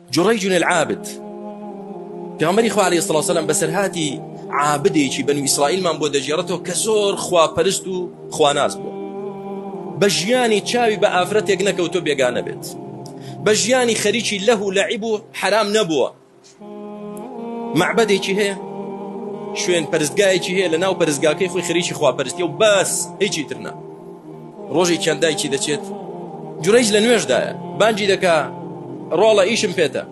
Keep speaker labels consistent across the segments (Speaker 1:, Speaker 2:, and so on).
Speaker 1: جريج العابد پێغەمبەری خوا علیه الصلاة والسلام بەسەرهاتی عابدێکی بەنو ئیسرائیلمان بۆ دەگێڕێتەوە کە زۆر خواپەرست و خواناس بووە. بە ژیانی چاوی بە ئافرەتێک نەکەوتووە بێگانە بێت. بە ژیانی خەریکی لەهو و لەعیب و حەرام نەبووە. مەعبەدێکی هەیە، شوێن پەرستگایەکی هەیە، لە ناو پەرستگاکەی خۆی خەریکی خواپەرستیە و بەس، هیچی تر نا. ڕۆژێکیان دایکی دەچێت، جورەیج لە نوێژدایە، بانگی دەکا ڕۆڵە ئیشم پێتە.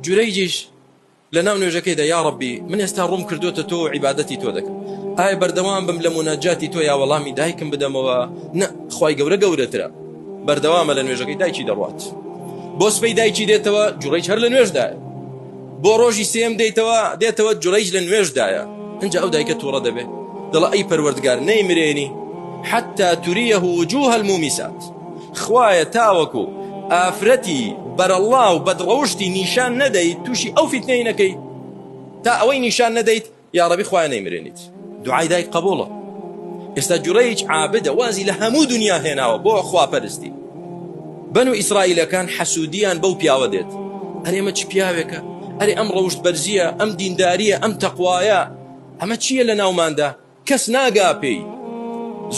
Speaker 1: جورەیجیش لە ناو نوێژەکەیدا یا ڕەبی من ئێستا ڕووم کردوتە تۆ و عیبادەتی تۆ دەکەم، ئایا بەردەوام بم لە موناجاتی تۆ یا وەڵامی دایکم بدەمەوە؟ نە، خوای گەورە گەورەترە. بەردەوامە لە نوێژەکەی دایکی دەڕوات. بۆ سبەی دایکی دێتەوە، جورەیج هەر لە نوێژدایە. بۆ ڕۆژی سێیەم دێتەوە، دێتەوە جورەیج لە نوێژدایە. ئینجا ئەو دایکە تووڕە دەبێ، دەڵێ ئەی پەروەردگار نەیمرێنی حتی تریه وجوه المومسات، خوایە تاوەکو ئافرەتی بەرەڵڵا و بەدڕەوشتی نیشان نەدەیت تووشی ئەو فیتنەی نەکەی، تا ئەوەی نیشان نەدەیت یاڕەبی خوایە نەیمرێنیت. دوعای دایک قبوڵە. ئێستا جورەیج عابدە وازی لە هەموو دنیا هێناوە بۆ خواپەرستی. بەنو ئیسرائیلەکان حەسودیان بەو پیاوە دێت، ئەرێ ئەمە چ پیاوێکە، ئەرێ ئەم ڕەوشت بەرزیە، ئەم دینداریە، ئەم تەقوایە، ئەمە چییە لە ناوماندا کەس ناگا پێی.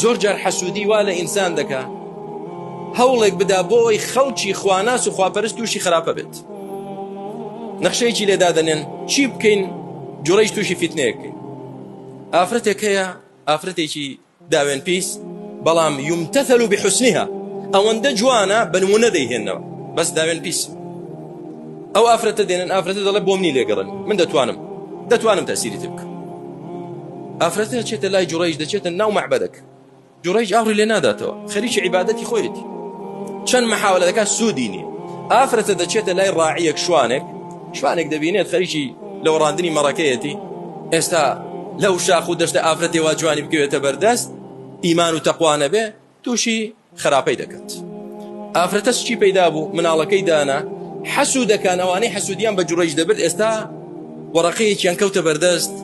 Speaker 1: زۆر جار حەسودی وا لە ئینسان دەکا هەوڵێک بدا بۆ ئەوەی خەڵکی خواناس و خواپەرست تووشی خراپە بێت. نەخشەیەکی لێ دادەنێن چی بکەین جوڕەیش تووشی فیتنەیەک بکەین. ئافرەتێک هەیە، ئافرەتێکی داوێن پیس، بەڵام یمتثل بحسنها، ئەوەندە جوانە بە نمونە دەیهێننەوە، بەس داوێن پیس. ئەو ئافرەتە دێنن، ئافرەتە دەڵێ بۆ منی لێگەڕن، من دەتوانم، دەتوانم تەسیری تێ بکەم. ئافرەتە دەچێتە لای جوڕەیش، دەچێتە ناو مەعبەدەکە. جوڕەیج ئاوڕی لێ ناداتەوە، خەریکی عیبادەتی خۆیەتی. چەند مەحاولە دەکات سوودی نییە. ئافرەتە دەچێتە لای ڕاعیەک، شوانێک، شوانێک دەبینێت خەریکی لەوەڕاندنی مەڕەکەیەتی. ئێستا لەو شاخ و دەشتە ئافرەتێ وا جوانی بکەوێتە بەردەست، ئیمان و تەقوا نەبێ، تووشی خراپەی دەکات. ئافرەتە سکی پەیدا بوو، مناڵەکەی دانا، حەسوودەکان ئەوانەی حەسوودیان بە جوڕەیج دەبرد ئێستا وەڕەقەیەکیان کەوتە بەردەست،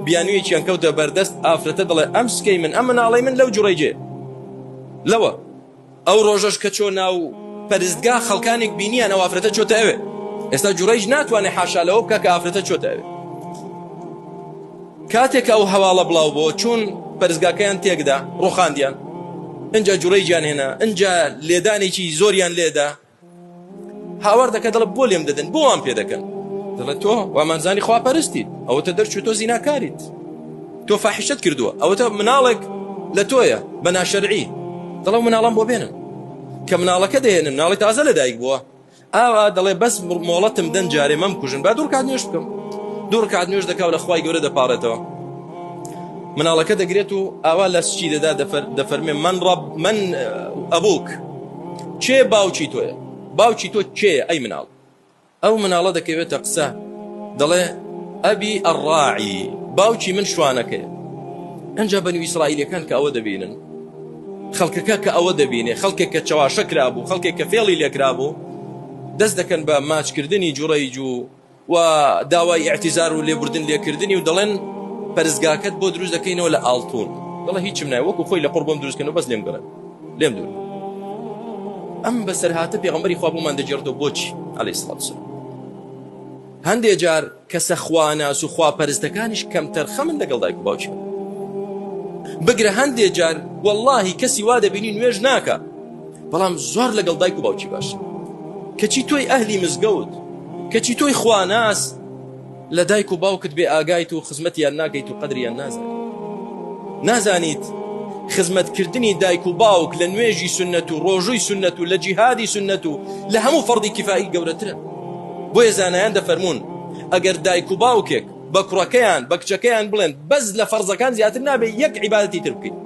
Speaker 1: بیانوویەکیان کەوتە بەردەست، ئافرەتە دەڵێ ئەم سکەی من، ئەم مناڵەی من لەو جوڕەیجێ لەوە. ئەو ڕۆژەش کە چۆ ناو پەرستگا خەڵکانێک بینیان ئەو ئافرەتە چۆتە ئەوێ. ئێستا جوڕەیج ناتوانێت حاشا لەوە بکا کە ئافرەتە چۆتە ئەوێ. کاتێک کە ئەو هەواڵە بڵاو بۆوە چوون پەرستگاکەیان تێکدا، ڕوخاندیان، ئینجا جوڕەیجیان هێنا، ئینجا لێدانێکی زۆریان لێدا، هاوار دەکە دەڵێ بۆ لێم دەدەن، بۆ وام پێ دەکەن؟ دەڵێ تۆ وامانزانی خواپەرستیت، ئەوەتە دەرچوو تۆ زیناکاریت، تۆ فاحیشەت کردووە، ئەوەتە مناڵێک لە تۆیە بە ناشەرعی، دەڵێ مناڵم بۆ بێنن. کە مناڵەکە دەهێنن، مناڵی تازە لەدایک بووە، ئاوا دەڵێ بەس مۆڵەتم دەن جارێ مەمکوژن با دوو ڕکات نوێژ بکەم. دوو ڕکات نوێژ دەکا و لە خوای گەورە دەپاڕێتەوە. مناڵەکە دەگرێت و ئاوا لە سکی دەدا دەفەرمێ من ڕەب من ئەبوک، کێ باوکی تۆیە؟ باوکی تۆ کێیە ئەی مناڵ؟ ئەو مناڵە دەکەوێتە قسە دەڵێ ئەبی ئەڕاعی، باوکی من شوانەکەیە. ئەنجا بەنو ئیسرائیلەکان کە ئەوە دەبینن، خەڵکەکە کە ئەوە دەبینێ، خەڵکێک کە چەواشە کرابوو، خەڵکێک کە فێڵی لێکرابوو، دەست دەکەن بە ماچکردنی جوڕەیج و و داوای ئیعتیزار و لێبوردن لێکردنی و دەڵێن پەرستگاکەت بۆ دروست دەکەینەوە لە ئاڵتون. دەڵێ هیچم ناوێ، وەکو خۆی لە قوڕ بۆم دروست کەن و بەس لێم گەڕێن، لێم دوور بن. ئەم بەسەرهاتە پێغەمبەری خوا بۆمان دەگێڕێتەوە بۆچی عەلەیهی سڵات وسلام. هەندێ جار کەسە خواناس و خواپەرستەکانیش کەمتەرخەمن لەگەڵ دایک و باوکیان. بگرە هەندێ جار وەڵڵاهی کەسی وا دەبینی نوێژ ناکا بەڵام زۆر لەگەڵ دایک و باوکی باشە. کەچی تۆی ئەهلی مزگەوت، کەچی تۆی خواناس لە دایک و باوکت بێ ئاگایت و خزمەتیان ناکەیت و قەدریان نازانیت. نازانیت خزمەتکردنی دایک و باوک لە نوێژی سوننەت و ڕۆژووی سوننەت و لە جیهادی سوننەت و لە هەموو فەڕدی کیفائی گەورەترە. بۆیە زانایان دەفەرموون ئەگەر دایک و باوکێک بە کوڕەکەیان بە کچەکەیان بڵێن بەس لە فەرزەکان زیاتر نابێ یەک عیبادەتی تر بکەیت،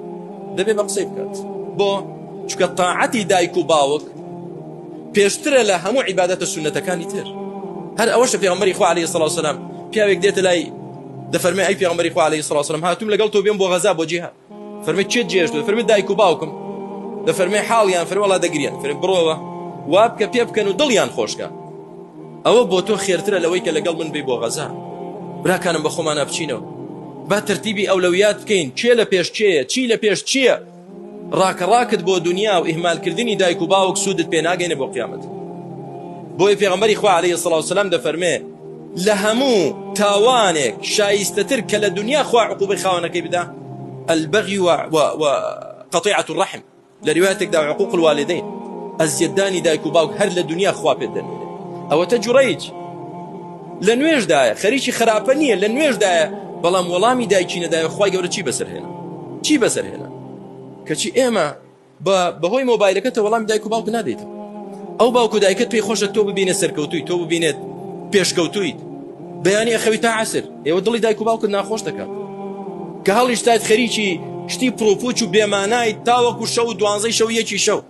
Speaker 1: دەبێ بە قسەی بکات. بۆ؟ چونکە تاعەتی دایک و باوک پێشترە لە هەموو عیبادەتە سوننەتەکانی تر. هەر ئەوەشە پێغەمبەری خوا عەلەیهی سڵاو سەلام پیاوێک دێتە لای دەفەرمێ ئەی پێغەمبەری خوا عەلەیهی سڵاو سەلام هاتووم لەگەڵ تۆ بێم بۆ غەزا بۆ جیهاد. فەرمێ کێت جێهێشتووە؟ فەرمێ دایک و باوکم. دەفەرمێ حاڵیان؟ فەرمێ وەڵا دەگریان. فەرمێ بڕۆوە وا بکە پێ بکەن و دڵیان خۆشکە. ئەوە بۆ تۆ خێرترە لەوەی کە لەگەڵ من بێی بۆ غەزا. براکانم بە خۆمانا بچینەوە با تەرتیبی ئەولەویات بکەین، کێ لە پێش کێیە، چی لە پێش چییە. ڕاکەڕاکت بۆ دونیا و ئیهمالکردنی دایک و باوک سوودت پێ ناگەینێ بۆ قیامەت. بۆیە پێغەمبەری خوا عەلەیهی سڵاو سەلام دەفەرمێ لە هەموو تاوانێک شایستەتر کە لە دنیا خوا عقوبەی خاوەنەکەی بدا البغي و, و, و قطيعة الرحم لە ریوایەتێکدا عقوق الوالدین ئەزیەتدانی دایک و باوک هەر لە دنیا خوا پێت دەنوێنێ. ئەوەتە جوڕەیج لە نوێژدایە خەریکی خراپە نییە لە نوێژدایە بەڵام وەڵامی دایکی نەدایە خوای گەورە چی بەسەر هێنا چی بەسەر هێنا کەچی ئێمە بە بەهۆی مۆبایلەکەتە وەڵامی دایک و باوک نادەیتەوە ئەو باوک و دایکت پێی خۆشە تۆ ببینێت سەرکەوتووی تۆ ببینێت پێشکەوتوویت بەیانی ئەخەوی تا عەسر ئێوە دڵی دایک و باوکت ناخۆش دەکات کە هەڵیشتایت خەریکی شتی پڕوپوچ و بێمانای تاوەکو شەو دوانزەی شەو یەکی شەو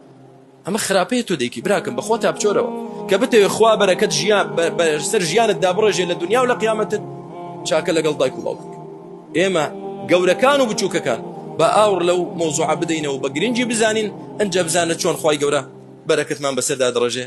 Speaker 1: ئەمە خراپەیە تۆ دەیکی براکەم بەخۆتا بچۆرەوە کە بتەوێ خوا بەرەکەت ژیان بەسەر ژیانت دابڕێژێ لە دنیا و لە قیامەتت چاکە لەگەڵ دایک و باوکت ئێمە گەورەکان و بچووکەکان بە ئاوڕ لەو مەوزوعە بدەینەوە بە گرنگی بزانین ئەنجا بزانە چۆن خوای گەورە بەرەکەتمان بەسەردا دەڕێژێ.